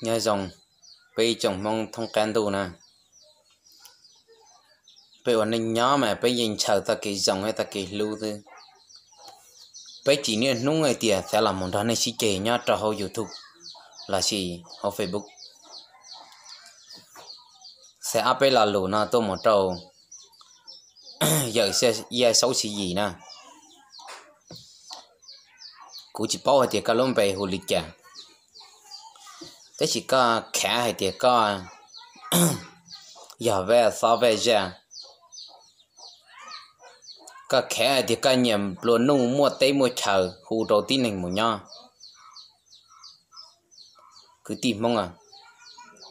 Nyob zoo peb ib tsoom Hmoob thoob qab ntuj na. Peb ua neej nyob mas peb yeej ntshaw txoj kev zoo thiab txoj kev hlub xwb. Peb tsis niaj hnub hais tias xav los mus nrog nej sib ceg nyob rau hauv YouTube lossis hauv Facebook. Xav ob peb lo lus no tuaj mus rau yawm Yaj Saub Siv Yim na. Kuv tsis paub hais tias koj lub npe hu li cas, tab sis koj khav hais tias koj yog Vaj Xob Vaj Zaj. Koj khav hais tias koj nyiam nplua nuj muaj teb muaj chaw hu rau tib neeg mus nyob. Kwv tij Hmoob,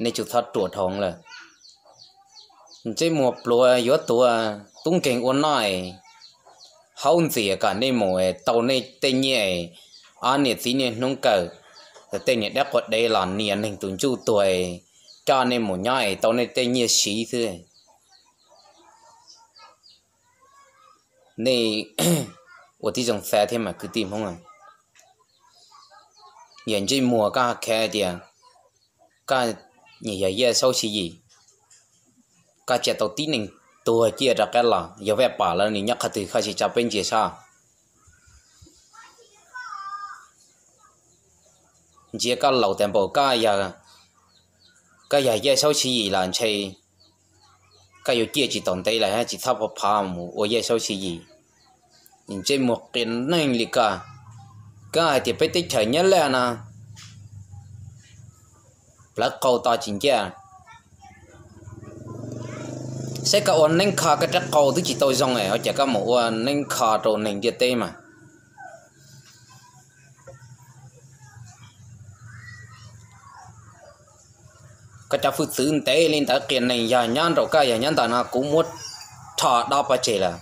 nej tsuas txhob ruam dhau lawm. Ntsej muag pluag yuav tuag tub nkeeg ua noj es haub ntxias kom nej mus tau nej tej nyiaj es ob niam txiv niaj hnub kawm, tej niam dab quas dev los nias neeg tus ntsuj tuag es coj nej mus nyob es tau nej tej nyiaj siv xwb. Nej ua tib zoo xav thiab mas kwv tij Hmoob. Yog ntsej muag koj khav tias koj nyiam yog Yaj Saub Siv Yim, koj tsa tau tib neeg tuag ciaj rov qab los, yog Vaj Pam lawv nws nyob qhov twg koj sim tsa peb ntsia saib. Ntsia koj laus tas npaum, koj yog Yaj Saub Siv Yim los ntshe koj yuav ciaj tsis taus ntev lawm, tsis txhob pov phav mus ua Yaj Saub Siv Yim. Ntsej muag qias neeg li koj, koj hais tias peb teb chaws Nyab Laj no plawv qau to tsis ncaj. Saib koj ua neeb kho koj rab qau twb tsis tau zoo es ua cas koj mus ua neeb kho rau neeg ntiaj teb mas. Koj cov hwj txwv ntev li ntawd qias neeg, yog nyob nraum koj yog nyob ntawm no kuv muab rho dob pov tseg lawm.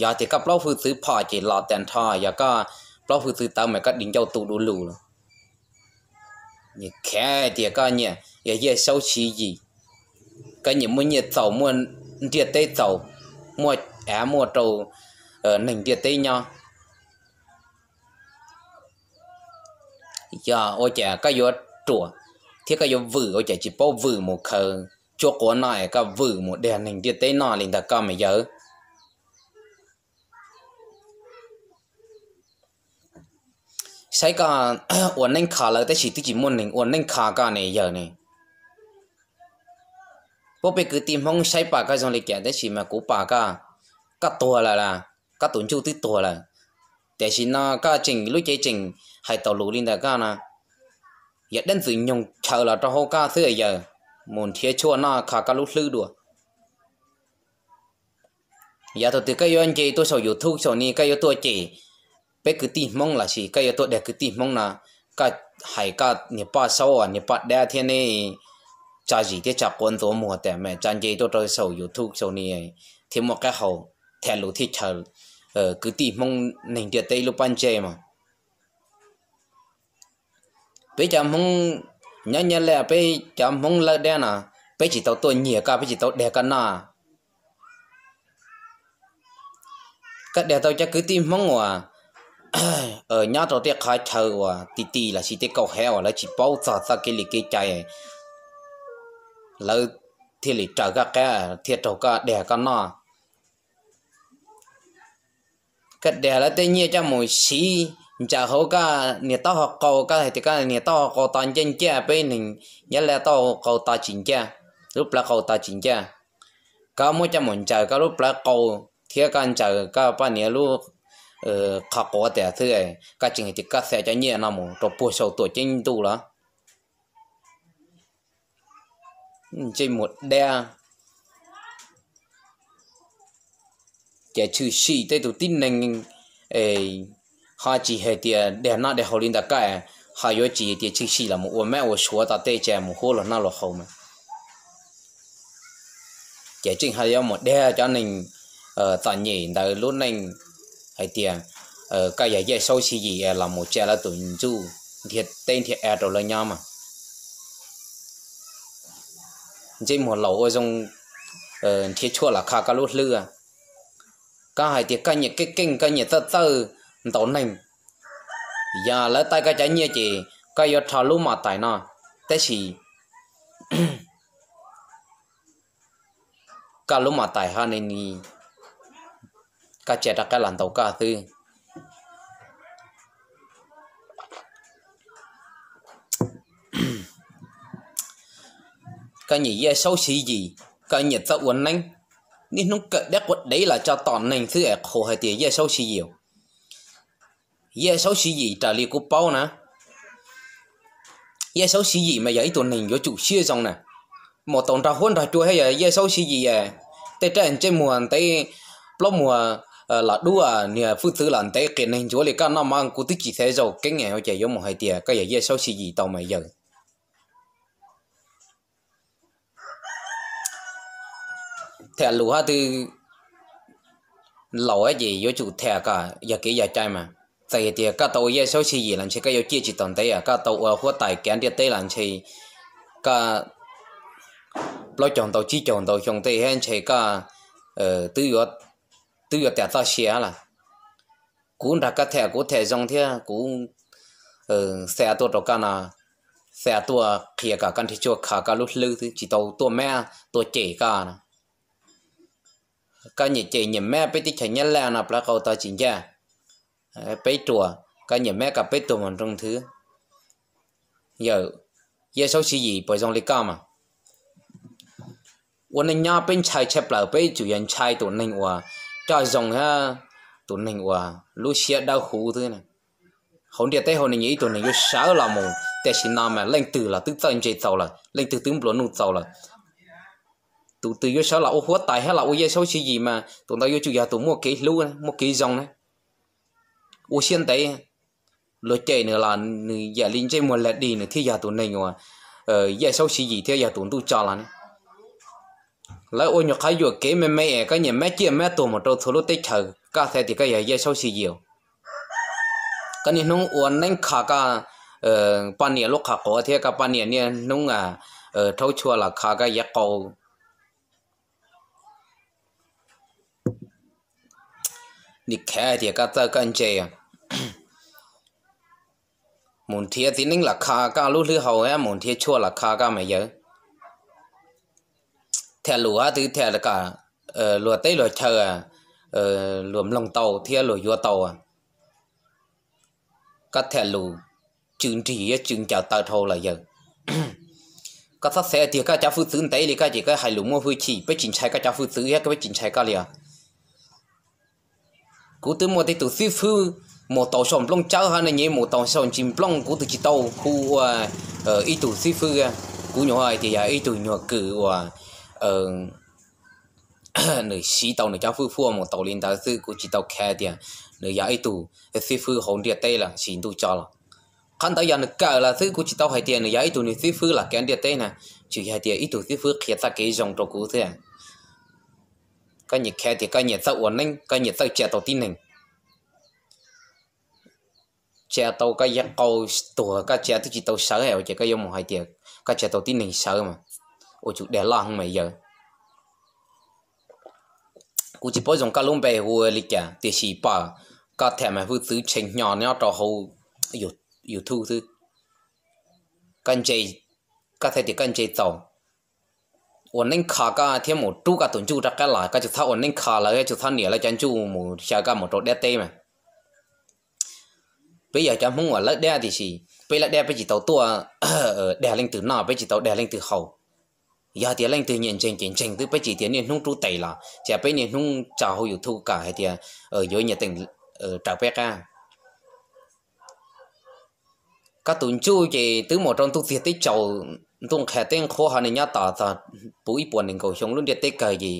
Yog tias koj plaub hwj txwv phom ces los tas nrho, yog koj plaub hwj txwv tawv mas koj di ncauj tu du lug lawm. Khav tias koj nyiam yog Yaj Saub Siv Yim, koj nyiam muaj nyiaj txaus, muaj ntiaj teb txaus, muaj av muaj rau neeg ntiaj teb nyob. Yog ua cas koj yuav ruam thiab koj yuav vwm, ua cas tsis paub vwm mus khaws tsuab quav no es koj vwm mus dag neeg ntiaj teb noj li ntawd koj mas yawg? Saib koj ua neeb kho lawv tab sis twb tsis muaj neeg ua neeb kho koj ne yawg ne. Puab peb kwv tij Hmoob saib pom koj zoo li cas tab sis mas kuv pom koj, koj tuag lawm las, koj tus ntsuj twb tuag lawm. Tiam sis no koj tseem lub cev tseem hais tau lus li ntawm koj no, yog dab ntxwg nyoog chaws los rau hauv koj xwb yawg, mus nrhiav tshuaj noj kho koj lub hlwb dua. Yog thaum twg koj yuav nce tuaj saum YouTube saum ni koj yuav tuaj cem peb kwv tij Hmoob lossis koj yuav tuaj dag kwv tij Hmoob no, koj hais koj niag poj saub uas niag poj dab thiab nej tso zis thiab tso quav ntxuav muag tas mas tso nce tuaj rau saum YouTube saum ni thiaj muaj qab hau tham lus thiaj chaw kwv tij Hmoob neeg ntiaj teb lub pob ntseg mas. Peb cov Hmoob nyob Nyab Laj, peb cov Hmoob lawv dab no, peb tsis tau tuaj nyiag koj, peb tsis tau dag koj noj. Koj dag tau cov kwv tij Hmoob uas nyob rau tej qhov chaw uas ti ti lossis tej kaum hev uas lawv tsis paub txog txoj kev li kev cai, lawv thiaj li raws koj qab thiaj raug koj dag koj noj. Koj dag lawv tej nyiaj coj mus siv ntsaws hauv koj niag taub hau qau, koj hais tias koj niag taub hau qau to ncaj ncaj, peb neeg Nyab Laj taub hau qau to tsis ncaj, lub plawv qau to tsis ncaj. Koj muab coj mus ntsaws koj lub plawv qau thiab koj ntsaws koj poj niam lub qhov quav tas xwb, koj tseem hais tias koj xa cov nyiaj no mus rau puag saum tuam ceeb ntuj los? Ntsej muag dab. Ces tshwm sim tej tus tib neeg ho tsis hais tias dag noj dag haus li ntawd koj, ho yuav tsis hais tias tshwm sim los mus ua mab ua suav tom tej tsa mus huab luag noj luag haus mas. Ces tseem ho yuav mus dag cov neeg txom nyem ntawd lub neej hais tias koj yog Yaj Saub Siv Yim los mus tsa lawv tus ntsuj nrhiav teb nrhiav av rau lawv nyob mas. Ntsej muag laus ua zoo nrhiav tshuaj los kho koj lub hlwb. Koj hais tias koj nyiam keej keej, koj nyiam txawj txawj ntaus neeg. Yog lawv taij koj cov nyiaj ces koj yuav rho lub mos tais no, Tab sis koj lub mas tais ho ni, koj tsa rov qab los ntaus koj xwb. Koj nyiam Yaj Saub Siv Yim, koj nyiam txawj ua neeb, niaj hnub kawm dab quav dev los tso tom neeg xwb es qhuas hais tias Yaj Saub Siv Yim. Yaj Saub Siv Yim raws li kuv paub na, Yaj Saub Siv Yim mas yog ib tug neeg yuav tsum siab zoo na. Mus tau nrog huab nrog cua thiab yog Yaj Saub Siv Yim, tej raj ntsej muag ntev, plaub muag los dub, niag hwj txwv los ntev, qias neeg ntsuav li koj noj mas kuv twb tsis xav zaum keeb, ua cas yuav mus hais tias koj yog Yaj Saub Siv Yim tau mas yawg. Tham lus hab twb laus ces yuav tsum tham kom yog kev yog cai mas. Txawm tias koj tau ua Yaj Saub Siv Yim los ntshe koj yuav ciaj tsis tau ntev, koj tau ua huab tais kav ntiaj teb los ntshe koj plaub caug ntau tsib caug ntau xyoo tej thiab ntshe koj twb yuav tas txoj sia lawm. Kuv nrog koj tham kuv tham zoo thiab kuv xa tuaj rau koj no, xa tuaj qhia kom koj nrhiav tshuaj kho koj lub hlwb xwb, tsis tau tuaj mab tuaj cem koj no. Koj nyiam cem nyiam mab peb teb chaws Nyab Laj no plawv qau tog tsis ncaj, peb ruam, koj nyiam mab kom peb tuag mus nroo nthwv. Yawm Yaj Saub Siv Yim puas zoo li koj mas? Ua neej nyob peb ntshai tshaj plaws, peb tsum yog ntshai tus neeg uas coj zoo thiab tus neeg uas lub siab dawb huv xwb. Hauv ntiaj teb hauv no nyias ib tug neeg yuav sawv los mus, tam sim no mas leej twg los twb txawj ntse txaus lawm, leej twg twb nplua nuj txaus lawm. Tus twg yuav sawv los ua huab tais thiab los ua Yaj Saub Siv Yim mas tus ntawd yuav tsum yog tus muaj kev hlub, muaj kev zoo na, ua siab ntev. Luag cem nws los nws yam li ntsej muag lag dig, nws thiaj yog tus neeg uas Yaj Saub Siv Yim thiab yog tus ntuj tso los ne. Lawv ua nyuag qhov yuam kev me me es koj nyiam mab ciaj mab tuag mus rau txhua lub teb chaws, koj xav tias koj yog Yaj Saub Siv Yim? Koj niaj hnub ua neeb kho koj poj niam lub qhov quav thiab koj poj niam niaj hnub rhaub tshuaj los kho koj yav qau. Nim khav tias koj txawj koj ntse, mus nrhiav txiv neeb los kho koj lub hlwb hau, mus nrhiav tshuaj los kho koj mas yawg. Tham lus hab twb tham kom luag teb luag chaw luag mloog tau thiab luag yuav tau. Koj tham lus tsw nrig thiab tsw ncaws taw dhau lawm yawg. Koj txhob xav tias koj cov hwj txwv ntev li koj ces koj hais lus muaj hwj chim, peb tsis ntshai koj cov hwj txwv thiab peb tsis ntshai koj li os. Kuv twb muaj tej tus xib fwb mus tau saum nplooj tsawb hab ne, nyias mus tau saum ntsis nplooj, kuv twb tsis tau hu ua ib tug xib fwb. Kuv nyuam hais tias yog ib tug nyuag kws uas nws siv tau nws cov hwj huaj mus tau li ntawd xwb, kuv tsis tau khav tias nws yog ib tug xib fwb hauv ntiaj teb los sis ntuj tso los. Qhov ntawd yog nws kawm los xwb, kuv tsis tau hais tias nws yog ib tug niag xib fwb los kav ntiaj teb na, tsuas yog hais tias ib tug xib fwb qhia txoj kev zoo rau kuv xwb. Koj nyiam khav tias koj nyiam txawj ua neeb, koj nyiam txawj tsa tau tib neeg, tsa tau koj yav qau tuag, koj tsa twb tsis tau sawv, ua cas koj yuav mus hais tias koj tsa tau tib neeg sawv mas, ua tsum dag loj heev mas yawg. Kuv tsis paub zoo koj lub npe hu li cas tiam sis pom koj tham mas hwj txwv tshee hnyo nyob rau hauv YouTube xwb. Koj ntse, koj txhais tias koj ntse txaus. Ua neeb kho koj thiab mus rub koj tus ntsuj rov qab los, koj tsis txhob ua neeb kho lawv, tsis txhob nias lawv cov ntsuj mus xyaw koj mus rau dab teb mas. Peb yog cov Hmoob uas lawb dab tiam sis peb lawb dab peb tsis tau tuaj dag leej twg noj, peb tsis tau dag leej twg haus. Yog tias leej twg nyiam ntseeg ces ntseeg xwb, peb tsis tias niaj hnub rub tes los, ces peb niaj hnub tso hauv YouTube kom hais tias yuav nyias teem raws peb qab. Koj tus ntsuj ces twb mus rau ntuj txiag teb tsaus, ntuj nqhis teb nqhuab ho nws nyob tos txog puv ib puas nees nkaum xyoo lub ntiaj teb kawg ces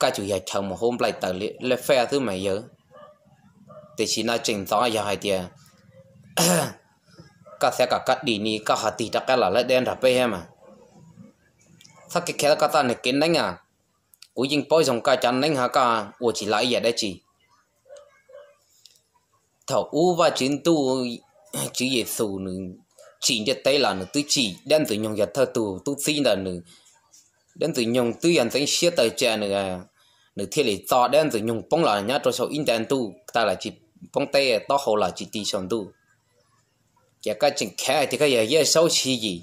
koj tsuas yog chaw mus hub nplaim taws lej faj xwb mas yawg. Tiam sis no tseem ntxov yog hais tias koj xav kom koj dim ni koj ho tig rov qab los lawb dab nrog peb thiab mas. Txhob kev khav koj txoj niag kev neeb a. Kuv yeej paub zoo koj cov neeb ho koj ua tsis lawv ib yam dab tsi. Thaum ub Vaj Tswv Ntuj, Tswv Yexus nws tsim ntiaj teb los nws twb tsim dab Ntxwg Nyoog yog thawj tug tub txib ntawm nws. Dab Ntxwg Nyoog twb yog ntxeev siab taw tsa nws, nws thiaj li txo dab Ntxwg Nyoog poob los nyob rau saum ib nta ntuj, taw los tsis poob teb, taub hau los tsis ti saum ntuj. Ces koj tseem khav tias koj yog Yaj Saub Siv Yim.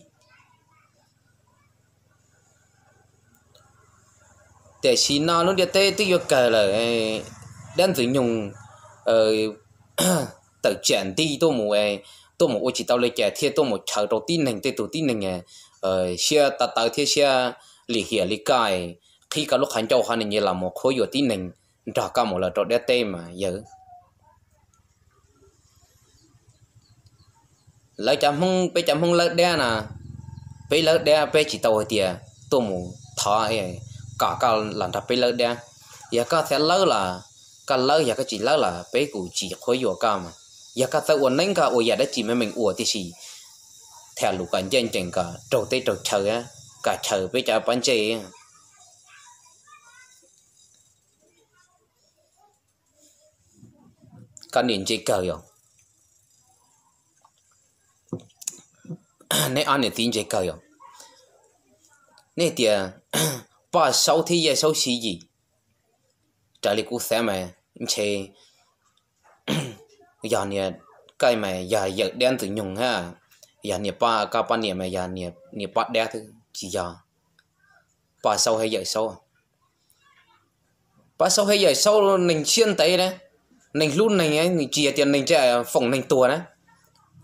Tiam sis no lub ntiaj teb twb yuav kawg lawm, dab ntxwg nyoog tawm tsam nti tuaj mus, tuaj mus ua tsis tau li cas thiaj tuaj mus chaw rau tib neeg, tej tus tib neeg siab tawv tawv thiab siab lim hiam li koj, qhib koj lub qhov ncauj qhov nws nyias los mus qhuab yuam tib neeg nrog koj mus lawm rau dab teb mas yawg. Lawv cov Hmoob, peb cov Hmoob lawb dab na, peb lawb dab peb tsis tau hais tias tuaj mus thov kom koj los nrog peb lawb dab. Yog koj xav lawb los koj lawb, yog koj tsis lawb los peb kuj tsis qhuab yuam koj mas. Yog koj txawj ua neeb koj ua yam dab tsi meej meej ua, tiam sis tham lus kom ncaj ncees kom raug teb raug chaw, kom chaw peb cov pob ntseg. Koj niam ntse kawg yom. Neb ob niam txiv ntse kawg yom. Nej tias Paj Saub thiab Yaj Saub Siv Yim, raws li kuv xav mas ntshe yog niag, koj mas yog yawm dab ntxwg nyoog hab, yog niag Paj, koj poj niam mas yog niag Paj dab xwb tsis yog. Paj Saub thiab Yawm Saub, Paj Saub thiab Yawm Saub neeg siab ntev na, neeg hlub neeg, tsis yog tias neeg foom neeg tuag na.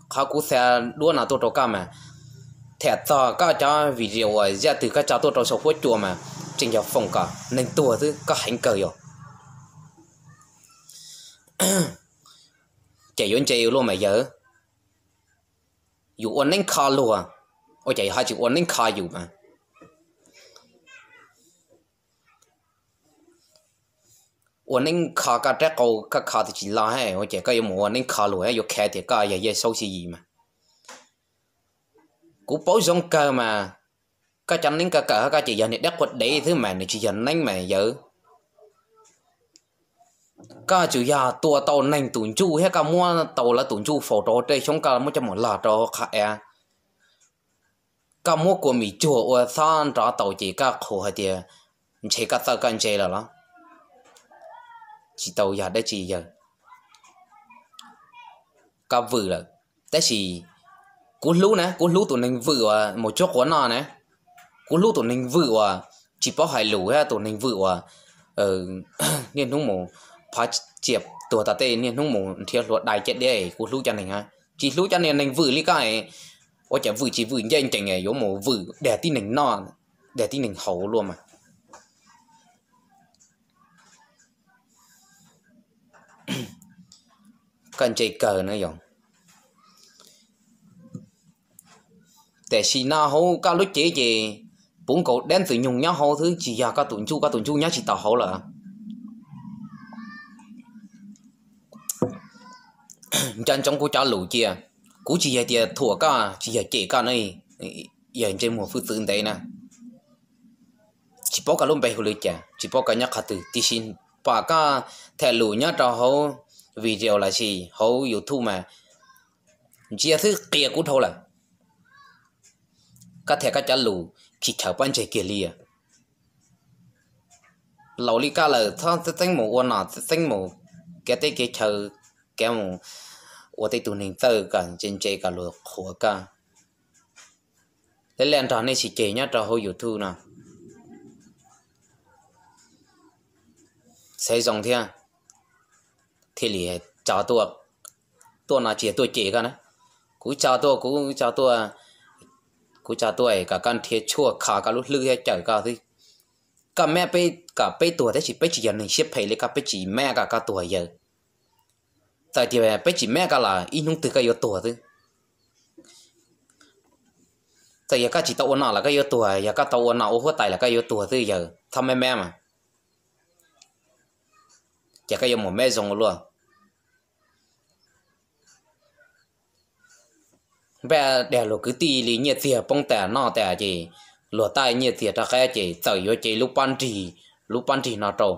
Qhov kuv xa duab no tuaj rau koj mas, tham txog koj cov video uas zaj twg koj tso tuaj rau saum huab cua mas tseem yog foom kom neeg tuag xwb, koj heev kawg yom. Ces yuav ntse luaj mas yawg, yus ua neeb kho luag, ua cas yus ho tsis ua neeb kho yus mas. Ua neeb kho koj rab qau koj kho twb tsis loj, ua cas koj yuav mus ua neeb kho luag, yuav khav tias koj yog Yaj Saub Siv Yim mas. Kuv paub zoo kawg mas, koj cov neeb koj kawm hab koj ces yog niag dab quas dev xwb mas nws tsis yog neeb mas yawg. Koj tsuas yog tua tau neeg tus ntsuj thiab koj muab tau lawv tus ntsuj faus rau tej xyoob koj muab coj mus log rau qhov av. Koj muab kua mis tsuag ua txhob nrov tau ces koj qhuas hais tias ntshe koj txawj koj ntse lawm los? Tsis tau yog dab tsi yawg. Koj vwm lawm, tab sis kuv hlub na, kuv hlub tus neeg vwm uas mus cuab quav noj na. Kuv hlub tus neeg vwm uas tsis paub hais lus thiab tus neeg vwm uas niaj hnub mus phov txias tuag tom tej, niaj hnub mus nrhiav hlua dai caj dab, kuv hlub cov neeg. Tsis hlub cov niag neeg vwm li koj, ua cas vwm tsis vwm ncaj ncees yuav mus vwm dag tib neeg noj, dag tib neeg haus luaj mas. Koj ntse kawg na yog. Tam sim no hauv koj lub cev ces puv nkaus dab ntxwg nyoog nyob hauv xwb, tsis yog koj tus ntsuj, koj tus ntsuj nyob tsis tau hauv lawm. Nco ntsoov kuv cov lus cia, kuv tsis yog tias thuam koj, tsis yog cem koj na, yog ntsej muag hwj txwv ntev na. Tsis paub koj lub npe hu li cas, tsis paub koj nyob qhov twg, tiam sis pom koj tham lus nyob rau hauv video lossis hauv YouTube mas ntsia xwb qia kuv dhau lawm. Koj tham koj cov lus tsis tshawm pob ntseg kiag li. Laus li koj lawm txhob txeeb txeeb mus ua nom, txeeb txeeb mus kev teb kev chaw, kev mus ua tej tus neeg txawj kom ntse ntse kom luag qhuas koj. Lab laj nrog nej sib ceg nyob rau hauv YouTube no, xaiv zoo thiab thiaj li tso tuaj. Tuaj no tsis yog tuaj cem koj na, kuv tso tuaj, kuv tso tuaj, kuv tso tuaj kom koj nrhiav tshuaj kho koj lub hlwb thiab cawm koj xwb. Koj mab peb kom peb tuag tab sis peb tsis yog neeg siab phem li koj, peb tsis mab kom koj tuag yawg. Txawm tias peb tsis mab koj los ib hnub twg koj yuav tuag xwb. Txawm yog koj tsis tau ua nom los koj yuav tuag, yog koj tau ua nom ua huab tais los koj yuav tuag xwb yawg, txhob mab mab mas. Ces koj yuav mus mab zoo ua luaj. Npaj dag luag kwv tij li nyiaj txiag poob tas noj tas ces luag taij nyiaj txiag rov qab ces txawm yuav cev lub pob nrig, lub pob nrig no rau.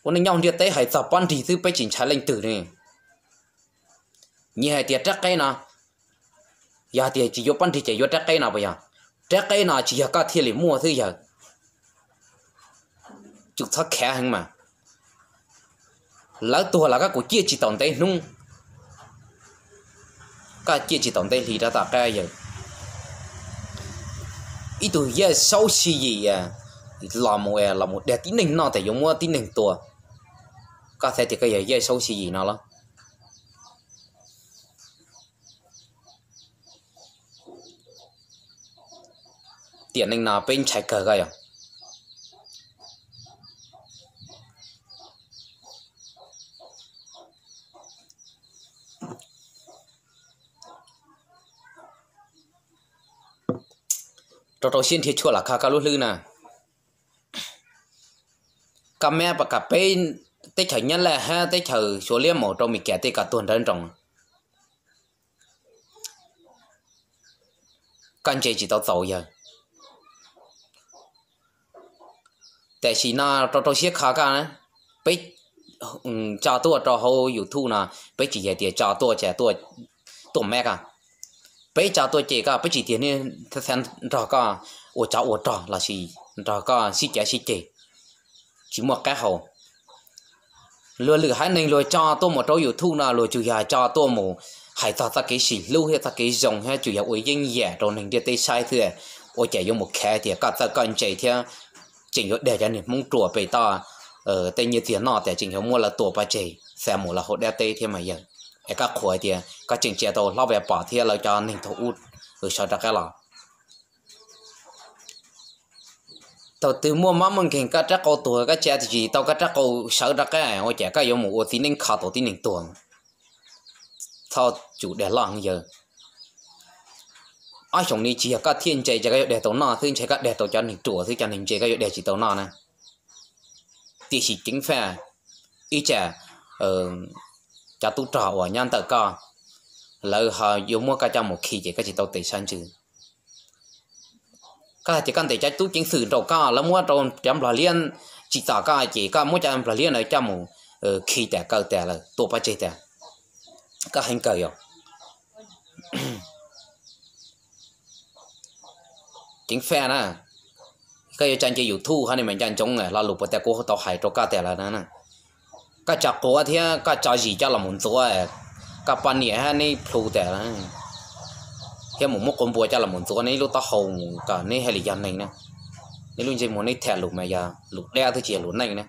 Ua neej nyob ntiaj teb hais txog pob nrig xwb peb tsis ntshai leej twg li. Nyias hais tias rab qeb no, yog tias tsis yuav pob nrig ces yuav rab qeb no puas yog? Rab qeb no tsis yog koj thiaj li muaj xwb yawg. Tsum txhob khav heev mas. Lawv tuag los koj kuj ciaj tsis tau ntev hnub. Koj ciaj tsis tau ntev hli rau tom qab yawg. Ib tug Yaj Saub Xyi Yim los mus, los mus dag tib neeg noj tias yuav muab tib neeg tua. Koj xav tias koj yog Yaj Saub Xyi Yim no los? Tiam neej no peb ntshai kawg koj yog. Rau rau siab nrhiav tshuaj los kho koj lub hlwb na. Koj meb pas kam peb teb chaws Nyab Laj hab teb chaws Suav liab mus rau Mes Kas tej kom tuag nrawv nroos. Koj ntse tsis tau txaus yawg. Tam sim no rau rau siab kho koj, peb tso tuaj rau hauv YouTube no, peb tsis yog tias tso tuaj ces tuaj meb koj. Peb tso tuaj ces koj, peb tsis tias nrog koj ua tsov ua rog lossis nrog koj sib cav sib ceg, tsis muaj qab hau. Luag lwm haiv neeg luag tso tuaj mus rau YouTube no luag tsuas yog tso tuaj mus hais txog txoj kev sib hlub thiab txoj kev zoo thiab tsuas yog ua yeeb yam rau neeg ntiaj teb saib xwb. Ua cas yuav mus khav tias koj txawj koj ntse thiab tseem yuav dag cov niag Hmoob ruam pem toj tej nyiaj txiag noj tas tseem yuav muab lawv tua pov tseg xa mus lawv hauv dab teb thiab mas yawg? Es koj qhuas tias koj tseem tsa tau hlob Vaj Pov thiab lawv cov neeg thaum ub sawv rov qab los? Thaum twg muaj mob muaj nkeeg koj rab qau tuag koj tsa tsis tau koj rab qau sawv rov qab, ua cas koj yuav mus ua txiv neeb kho tau tib neeg tuag? Txhob tsum dag loj yawg. Ob xyoos ni tsis yog koj thiaj ntse ces koj yuav dag tau noj xwb, ntshe koj dag tau cov neeg ruam xwb, cov neeg ntse koj yuav dag tsis tau noj na. Tiam sis ceev faj ib tsam cov tub rog uas nyob ntawm koj, lawv ho yuav muab koj coj mus khi ces koj tsis tau tes sab ntsws. Koj hais tias koj ntes cov tub ceev xwm nraum koj, lawv muab rau cov nplog liab tsim txom koj ces koj muab cov nplog liab ntawd coj mus khi tas kaw tas lawm tua pov tseg tas. Koj heev kawg yog. Ceev faj na, koj yuav tsa nce YouTube hab nej mam nco ntsoov lo lus puas tas kuv tau hais rau koj tas lawm na. Koj tso quav thiab koj tso zis coj los mus ntxuav, koj poj niam hab neb plhu tas lawm, thiab mus muab quav npua coj los mus ntxuav neb lub taub hau mus kom neb haj li yog neeg na. Neb lub ntsej muag neb tham lus mas yog lus dab twb tsis yog lus neej na.